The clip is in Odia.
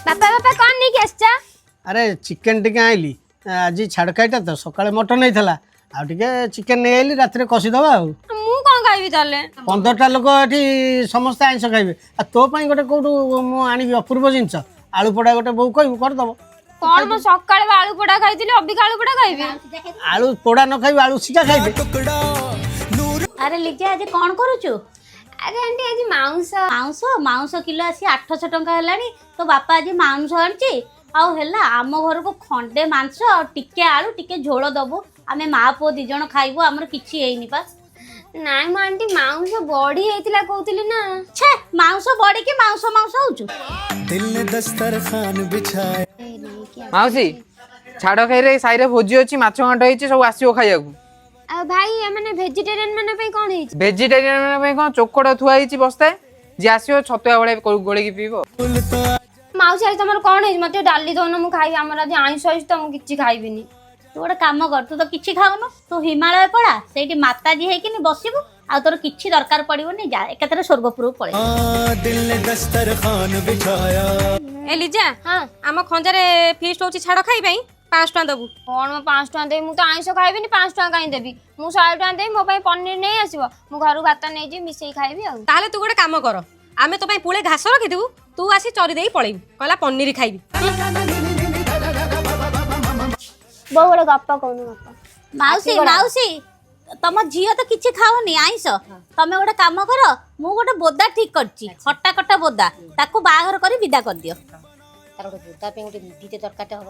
ବାପା, ବାପା, କଣ ନେଇକି ଆସିଛ? ଆରେ, ଚିକେନ୍ ଟିକେ ଆଣିଲି। ଆଜି ଛାଡ଼ଖାଇଟା ତ, ସକାଳେ ମଟନ୍ ହେଇଥିଲା, ଆଉ ଟିକେ ଚିକେନ୍ ନେଇ ଆଇଲି, ରାତିରେ କଷିଦେବା ଆଉ। ମୁଁ କଣ ଖାଇବି ତାହେଲେ? 15ଟା ଲୋକ ଏଠି, ସମସ୍ତେ ଆଇଁଷ ଖାଇବେ, ଆଉ ତୋ ପାଇଁ ଗୋଟେ କୋଉଠୁ ମୁଁ ଆଣିବି ଅପୂର୍ବ ଜିନିଷ? ଆଳୁ ପୋଡ଼ା ଗୋଟେ ବୋଉ କହିବୁ, କରିଦେବ। କଣ, ମୁଁ ସକାଳେ ବା ଆଳୁ ପୋଡା ଖାଇଥିଲି, ଅବିକା ଆଳୁ ପୋଡା ଖାଇବି? ଆଳୁ ପୋଡ଼ା ନ ଖାଇବୁ, ଆଳୁ ସିଝା ଖାଇବେ। ଆରେ ଲିଜା, ଆଜି କଣ କରୁଛୁ? ଆରେ ଆଣ୍ଟି, ଆଜି ମାଉଁସ। ମାଉଁସ? ମାଉଁସ କିଲୋ ଆସି 800 ଟଙ୍କା ହେଲାଣି, ତୋ ବାପା ଆଜି ମାଉଁସ ଆଣିଛି। ଆଉ ହେଲା, ଆମ ଘରକୁ ଖଣ୍ଡେ ମାଂସ ଆଉ ଟିକେ ଆଳୁ, ଟିକେ ଝୋଳ ଦବୁ। ଆମେ ମା ପୁଅ 2 ଜଣ ଖାଇବୁ, ଆମର କିଛି ହେଇନି ପା। ନାଇଁ ମୋ ଆଣ୍ଟି, ମାଉଁସ ବଢି ହେଇଥିଲା କହୁଥିଲି ନା। ଛେ, ମାଉଁସ ବଢିକି ମାଉଁସ ମାଉଁସ ହଉଛୁ। दिल ने दस्तरखान बिछाए। ମାଉସୀ, ଛାଡ଼ ଖାଇରେ ସାହିରେ ଭୋଜି ଅଛି, ମାଛ ଘାଣ୍ଟ ହେଇଛି, ସବୁ ଆସିବ ଖାଇବାକୁ। ଆଉ ଭାଇ, ମାନେ ଭେଜିଟେରିଆନ ମାନଙ୍କ ପାଇଁ କଣ ହେଇଛି? ଭେଜିଟେରିଆନ ପାଇଁ କଣ, ଚୋକଡ଼ ଥୁଆ ହେଇଛି ବସ୍ତାଏ, ଯିଏ ଆସିବ ଛତୁଆ ଭଳିଆ ଗୋଳେଇକି ପିଇବ। ମାଉସୀ, ଆଜି ତମର କଣ ହେଇଛି? ମତେ ଡାଲି ଦଉନ, ମୁଁ ଖାଇବି। ଆମର ଆଜି ଆଇଁଷ ହେଇଛି ତ ମୁଁ କିଛି ଖାଇବିନି। ତୁ ଗୋଟେ କାମ କର, ତୁ ତ କିଛି ଖାଉନୁ, ତୁ ହିମାଳୟ ପଳା, ସେଇଠି ମାତାଜୀ ହେଇକିନି ବସିବୁ, ଆଉ ତୋର କିଛି ଦରକାର ପଡିବନି। ଯା, ଏକାଥରେ ସ୍ୱର୍ଗପୁରକୁ ପଳେଇ। दिल ने दस्तरखान बिछाया। ଏ ଲିଜା। ହଁ। ଆମ ଖଞ୍ଜାରେ ଫିଷ୍ଟ ହଉଛି ଛାଡ଼ ଖାଇ ପାଇଁ, 500 ଟଙ୍କା ଦବୁ। କଣ ମୁଁ 500 ଟଙ୍କା ଦେବି? ମୁଁ ତ ଆଇଁଷ ଖାଇବିନି, 500 ଟଙ୍କା କାହିଁ ଦେବି? ମୁଁ 100 ଟଙ୍କା ଦେବି, ମୋ ପାଇଁ ପନିର ନେଇ ଆସିବ, ମୁଁ ଘରୁ ଭାତ ନେଇଯିବି, ମିଶେଇ ଖାଇବି ଆଉ। ତାହେଲେ ତୁ ଗୋଟେ କାମ କର, ଆମେ ତୋ ପାଇଁ ପୁଳେ ଘାସ ରଖିଥିବୁ, ତୁ ଆସି ଚରି ଦେଇ ପଳେଇବୁ। କହିଲା ପନିର ଖାଇବି। ବୋଉ, ଗୋଟେ ଗପ କହୁନୁ, ଗପ। ମାଉସୀ, ମାଉସୀ, ତମ ଝିଅ ତ କିଛି ଖାଉନି ଆଇଁଷ। ତମେ ଗୋଟେ କାମ କର, ମୁଁ ଗୋଟେ ବୋଦା ଠିକ କରିଛି, ହଟା କଟା ବୋଦା, ତାକୁ ବାହାଘର କରି ବିଦା କରିଦିଅ। ତାର ଗୋଟେ ବୋଦା ପାଇଁ ଗୋଟେ ନିଧିଟେ ଦରକାରଟେ ହବ।